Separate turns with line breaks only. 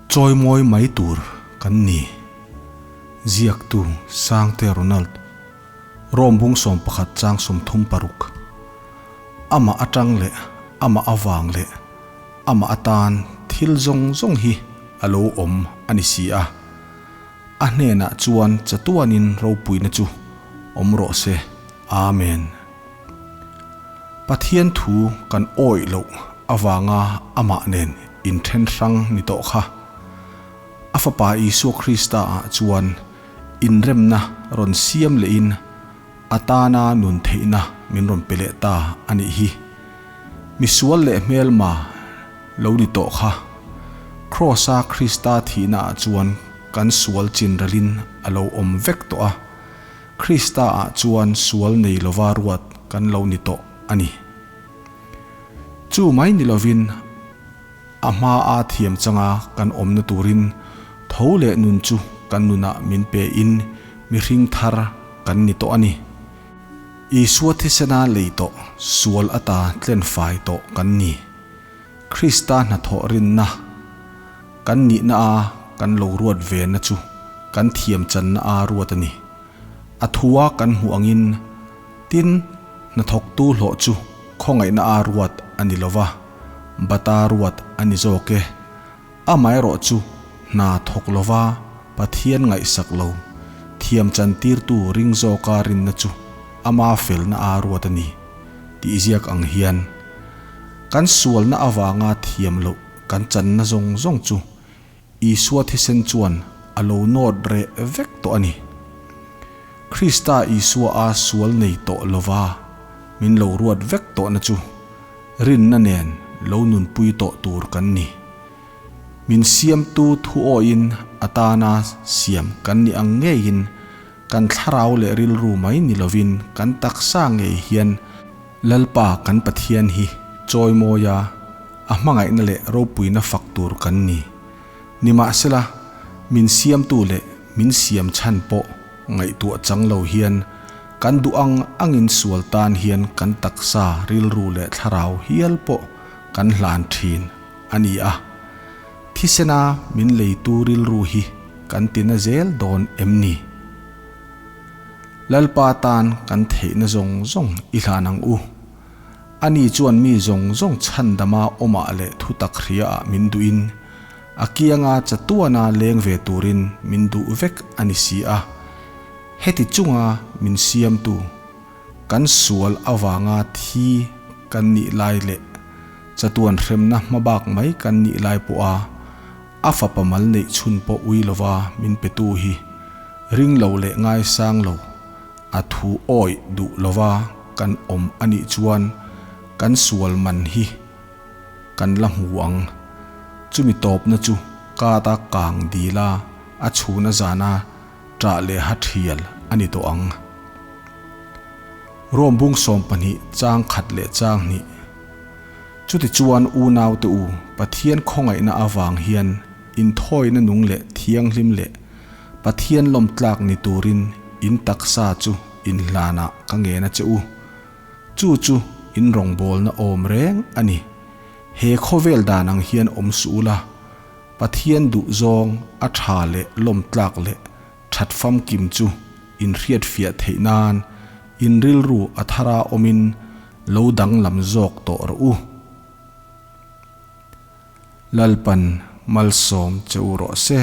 Chawimawi mai tur kan ni. Ziaktu Sangte Ronald, Rome bung 11 chang 36. Amah atang leh amah avang leh amah atan thil zawng zawng hi a lo awm a ni si a. A hnenah chuan chatuanin ropuina chu awm rawh se. Amen. Pathian thu kan awih loh avanga amah nen inthen hrang ni tawh kha. A Fapa Isua Krista ah chuan inremna rawn siam lehin a tana nun theihna min rawn pe leh ta a nih hi. Misual leh hmelma lo ni tawh kha. Kraws-a Krista thihna ah chuan kan sual chinralin a lo awm vek tawh a. Krista ah chuan sual nei lova ruat kan lo ni tawh a ni. Chu mai ni lovin a hma a thiam changa kan awmna turin tho leh nun chu kan nunah min pe in mihring thar kan ni tawh a ni. Isua thisena lei tawh sual ata tlenfai tawh kan ni. Krista hnathawh rinna kan nihna a kan lo ruat ve na chu kan thiam channa a ruat a ni. A thua kan hmuh angin tin hnathawktu hlawh chu khawngaihna a ruat a ni lova, bata ruat a ni zawk e. Amaherawh chu hna thawk lova Pathian ngaihsak lo, thiam chantirtu ring zawka rinna chu ama felna a ruat a ni tih ziak ang hian kan sualna avanga thiam loh kan channa zawng zawng chu Isua thisen chuan a lo nawt reh vek tawh a ni. Krista Isua a sual nei tawh lova min lo ruat vek tawhna chu rinna nen lo nunpui tawh tur kan ni. Min siamtu thu awiin a tana siam kan nih ang ngeiin kan thlarau leh rilru mai ni lovin kan taksa ngei hian Lalpa kan Pathian hi chawimawia a hmangaihna leh ropuina fak tur kan ni. Nimahsela, min siamtu leh min siam chhan pawh ngaihtuah chang lo hian kan duh ang angin sual tan hian kan taksa, rilru leh thlarau hial pawh kan hlan thin a ni a. Thisena min leitu rilru hi kan tina zel dawn em ni? Lalpa tan kan theihna zawng zawng i hlan ang u. Ani chuan mi zawng zawng chhandama awmah leh thutak hriaah min duhin, a kianga chatuana leng ve turin min duh vek a ni si a. Heti chunga min siamtu, kan sual avanga thi kan nih lai leh chatuan hremna hmabak mai kan nih lai pawha a fapa mal neih chhun pawh ui lova min petu hi ring lo leh ngaisang lo A thu awih duh lova kan awm a nih chuan kan sual man hi kan la hmu ang. Chumi tawpna chu kata kang dila a chhuna zana ṭah leh ha ṭhial a ni tawh ang. Rome bung 12 chang khat leh chang hnih. Chutichuan unaute u, Pathian khawngaihna avang hian inthawina nung leh thianghlim leh Pathian lawmtlak ni turin in taksa chu in hlanah ka ngen a che u. Chu chu in rawngbawlna awm reng a ni. He khawvel dan ang hian awm suh ula, Pathian duh zawng a tha leh lawmtlak leh that famkim chu in hriatfiah theih nan in rilru a thara awmin lo danglam zawk tawh rawh u. Lalpan malsawm che u rawh se.